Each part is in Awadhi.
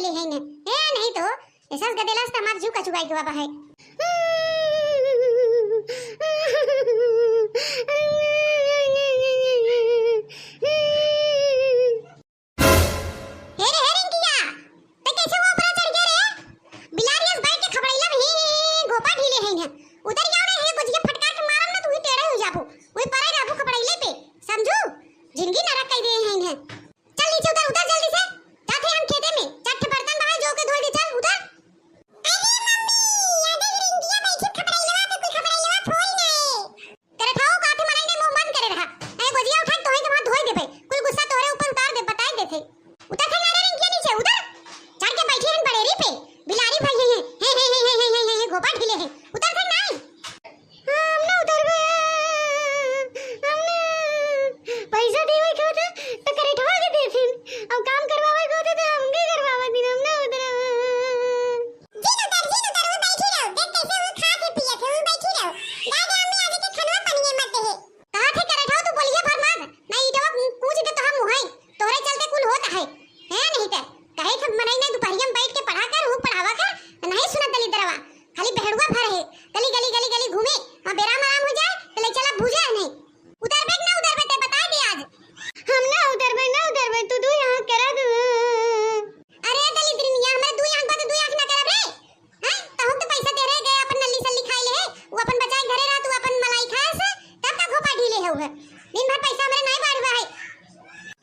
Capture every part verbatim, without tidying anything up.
ले है ने। ए, नहीं तो, ऐसा गदेला से हमार जीव कचुआई के बाबा है। हे रे, हे रिंकिया, ते कैसे वो ऊपर चढ़ गया रे? बिलारियस बैठ के खबड़ैला में ही, ही, ही, घोपा ढीले है इन्हें। उतर जाओ रे, हे गुजिया फटकार के मारम ना, तू ही टेढ़े हो जाबू। वही परे रहबू खबड़ैले पे, समझू? जिंदगी नरक कर दे है इन्हें। चल नीचे उतर, उतर जल्दी से। जाते हम खेते में, चट बर्तन बाहर जो के धोई दे, चल उतर। अरे मम्मी, आधा रिंकिया बैठी खबड़ैलवा पे, कोई खबड़ैलवा थोड़ी ना है। करे ठाओ, काथे मनई ने मुंह बंद करे रहा। ए, गोजिया उठा के तोहे के वहाँ धोई देबे। कुल गुस्सा तोहरे ऊपर उतार दे, बताई देथे। उतर थे ना रे रिंकिया नीचे, उतर। चढ़ के बैठी हन बड़ेरी पे। बिलारी भाई है, है, है, घोपा ढीले है। उतर थे ना। हम ना उतरबे, हम ना। पैसा देवे के होता तो करेठवा के देथिन, अब काम करवावे के होता तो हमके करवावे दिन, हम ना उतरबे। जिन उतर, जिन उतर, वो बैठी रहो, देख कैसे वो खात है, पियत है, वो बैठी रहो। दादा अम्मी आगे के खनवा पनिया मत दे। कहा थे करेठवा तू बोलिए भर मत, ना ईटवा कूच दे तो हम मुहाई, तोहरे चलते कुल होत है। है नहीं ते, कहे थे मनई ने दुपहरिया में बैठ के पढ़ा कर, वो पढ़ावा कर, नहीं सुनत दलिद्रवा। खाली बहड़ुआ भर है, गली, गली, गली, गली घूमे, हाँ, बेराम आराम हो जाए, तो ले चला भूजे है नहीं। उतरबे कि ना उतरबे, ते बताई दे आज। हम ना उतरबे, ना उतरबे, तू दू यहाँ करा दू। अरे दलिद्रिनिया, हमरे दू आँख बा, तो दू आँख ना करब रे। हैं? तहूँ तो पैसा दे रहे, गए अपन नल्ली सल्ली खाई ले है, वो अपन बचाई घरे रहा, तू अपन मलाई खाए से, तब का घोपा ढीले है वो। दिन भर पैसा हमरे नहीं बाढ़वा है।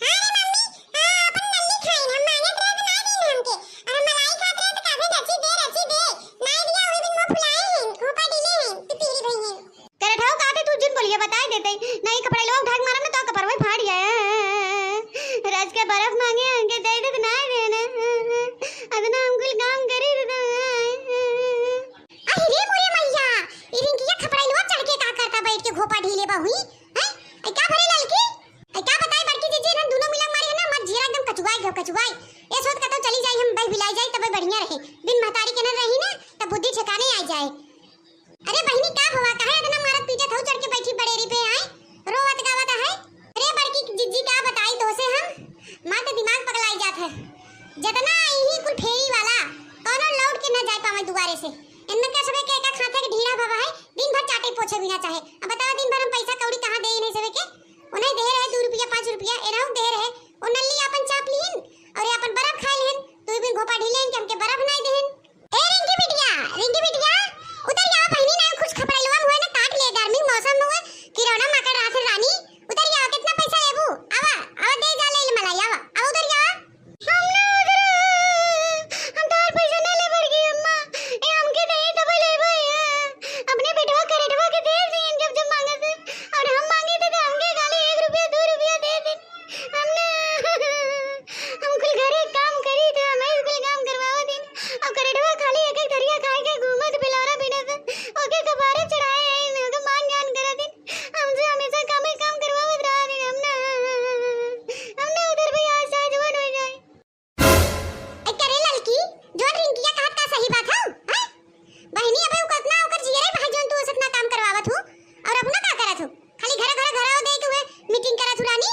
हाँ रे मम्मी, हाँ, अपन नल्ली खाइन, हम मांगत रहे तो ना दीन हमके। और हम मलाई खात रहे तो काफी रची दे, रची दे। ना दिया, वही दिन मुंह फुलाए हैं, घोपा डीले हैं, पिपीरी भई हैं। करे ठाऊ काटे तू जिन बोलिए बताए देते। नहीं कपड़ा लो ढाक मारा ना तो कपड़ वही फाड़ गया। रच के बर्फ मांगे हमके दे दे तो ना देना। अदना हम कुल काम करी तो। अरे रे मोरे मैया, ई रिंकिया खपड़ैलवा चढ़ के का करता बैठ के घोपा ढीले बहुई, हैं? ऐ का भरे ललकी? ऐ का बताई बड़की जीजी, इन्हन दुनो मिला मारी है ना, हमार जीरा एकदम कचुआई गयो, कचुआई। ए सोच कतौ चली जाई, हम बह बिलाई जाई, तबे बढ़िया रहे। बिन महतारी के न रही ना, तब बुद्धि ठिकाने आई जाए। अरे बहिनी, का भवा, काहे इतना मारत पीटत हऊ, चढ़ के बैठी बड़ेरी पे, आए? रोवत गावत है। अरे बड़की जीजी, का बताई तोसे हम, मार तो दिमाग पगलाई जात है। जतना इही कुल फेरी वाला, कौनो लौट के न जाए पावे दुआरे से। इनमें का सबे के एका खाते के ढीला भवा है, दिन भर चाटे पोछे बिना चाहे। अब बतावा, दिन भर हम पैसा कौड़ी कहाँ दे इन्हें सबे के? उन्हें दे रहे दू रुपया, पाँच रुपया, एनहू दे रहे। ओ नल्ली आपन चाप लिहिन और ये आपन बर्फ खाए लिहिन। तू भी घोपा ढीले हैं कि हमके बर्फ नहीं देहिन। ए रिंकी बिटिया, रिंकी बिटिया, उतर जाओ बहिनी, नहीं कुछ खपड़ैलवा हुए ना काट ले, गर्मी मौसम में हुए, किरौना माकड़ रात रानी, उतर जाओ, कितना पैसा लेबू? आवा, आवा दे जा ले, ले मलाई, आवा, आवा उतर जाओ। हम ना उतरे, हम तोहार पैसा ना ले बड़की अम्मा, ए हमके दे तब लेबे, अपने बेटवा करेटवा के दे दी, जब जब मांगे थे, और हम मांगे थे तो हमके खाली एक रुपया, दो रुपया दे दे। हम ना, हम कुल घरे काम करी थे, हम कुल काम करवावा दिन, और करेटवा खाली एक एक थरिया खाए के घूमत बिलौरा बिनत, ओके कपारे चढ़ाए हैं, ओके मान जान करा दिन। हमसे हमेशा काम ही काम करवावत रहा दिन, हम ना, हम ना उधर भी आज चाहे जवान हो जाए। ए, करे ललकी, जौन रिंकिया कहत का सही बात हौ, हैं? बहिनी, अबे उ कतना ओकर जियरे बा, जौन तू ओसे इतना काम करवावत हू, और अपना का करत हू? खाली घरे, घरे, घरे दे के हुए मीटिंग करत हू रानी।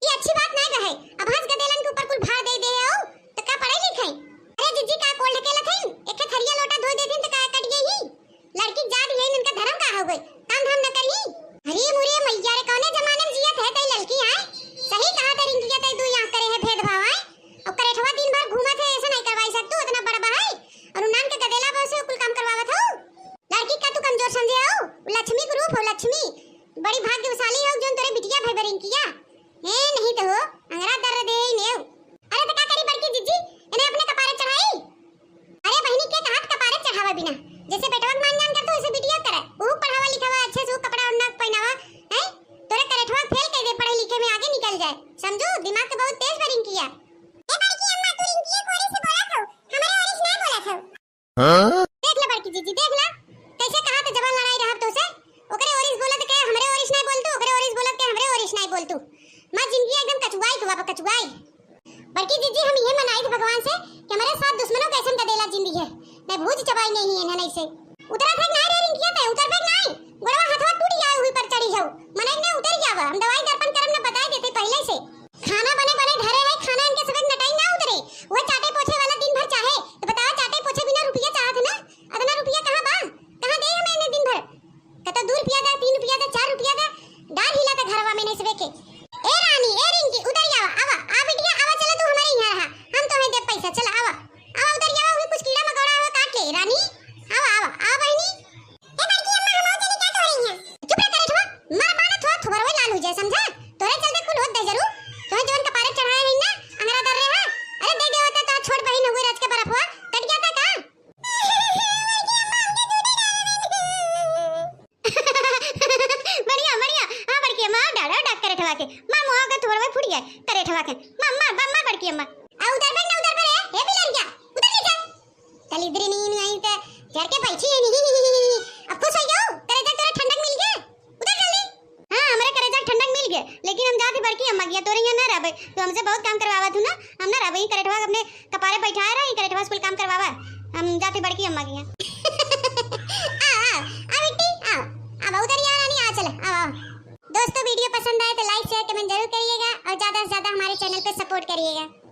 ई अच्छी बात नहीं रहे। अब हंस गदेलन के ऊपर कुल भार दे दे हो, तो का पढ़े लिखे? अरे जीजी, का कोल ढकेलत हईन? एक ठे थरिया लोटा धोई देथिन, तो का कट गई ही? लड़की जात यही इनका धर्म का हो गई, काम धाम न करी। अरे मुरे मैया रे, कौने जमाने में जियत है तई लड़की आए? सही कहा ते रिंकिया, तई दू यहाँ करे है भेदभाव आए। अब करेठवा दिन भर घूमत है, ऐसे नहीं करवाई सकतू, इतना बड़ बा है। और उनान के गदेला बा से कुल काम करवावत हो। लड़की का तू कमजोर समझे हो? लक्ष्मी के रूप हो, लक्ष्मी। बड़ी भाग्यशाली हो जौन तोरे बिटिया भई बा रिंकिया। हे नहीं तो हो, अंगरा दर्र दे ही नेव। अरे तो का करी बड़की जीजी, इन्हें अपने कपारे चढ़ाई। अरे बहिनी के कहत कपारे चढ़ावा बिना, जैसे बेटवा के मान जान कर तू ऐसे बिटिया करे। ऊ पढ़ावा लिखावा अच्छे से, ऊ कपड़ा ओढ़ना पहनावा, हैं? तोरे करेठवा फेल कर दे, पढ़े लिखे में आगे निकल जाए। समझू, दिमाग तो बहुत तेज बा रिंकिया। ए बड़की अम्मा, तू रिंकिया गोरी से बोलत हो, हमारे ओरी से नहीं बोलत हो। हाँ? देख ले बड़की जीजी, देख ले, कैसे कहा तो जबान लड़ाई रहब तोसे। ओकरे ओरी से बोलत के हमरे ओरी से नहीं बोलतू, ओकरे ओरी से बोलत के हमरे ओरी से नहीं बोलतू। माँ जिंदगी एकदम कचुआई के बाबा, कचुआई। बड़की जीजी, हम ये मनाई थे भगवान से कि हमारे साथ दुश्मनों कैसन का देला जिंदगी है, नहीं भूज चबाई नहीं है ना, नहीं से। उतरा था ना रे रिंकिया, ते उतर पे नहीं, गोड़वा हथवा टूट जाए, हुई पर चढ़ी जाऊ, मनई ने उतर जावा, हम दवाई दर्पण करम ना बताए देते पहले से। खाना बने बने धरे है, खाना इनके सबक नटाई ना उतरे। वो चाटे पोछे वाला दिन भर मार डाल, डाल करेठवा के, मार मुँह का थोड़ा फूट जाए करेठवा के, मार, मार, मार, मार बड़की अम्मा। आ उधर बैठ ना, उधर बैठ, ए, ए बिलरिया, उधर ले जा। चल इधर ही नहीं, नहीं आई तो घर के बैठी है नहीं। अब खुश हो जाओ, करेजा तोरा ठंडक मिल गया, उधर चल ले। हाँ, हमरे करेजा के ठंडक मिल गए, लेकिन हम जाते बड़की अम्मा किया, तोरे यहाँ ना रहबे, तो हमसे बहुत काम करवावा तू ना, हम ना रहबे, ये करेठवा अपने कपारे बैठाए रहा, ये करेठवा से कुल काम करवावा, हम जाते बड़की अम्मा किया। आ, आ, आ बिट्टी, आ, आ बहुत देर यहाँ रानी, आ चल, आ, आ। दोस्तों, वीडियो पसंद आए तो like, share, comment जरूर करिएगा और ज़्यादा से ज़्यादा हमारे channel पे support करिएगा।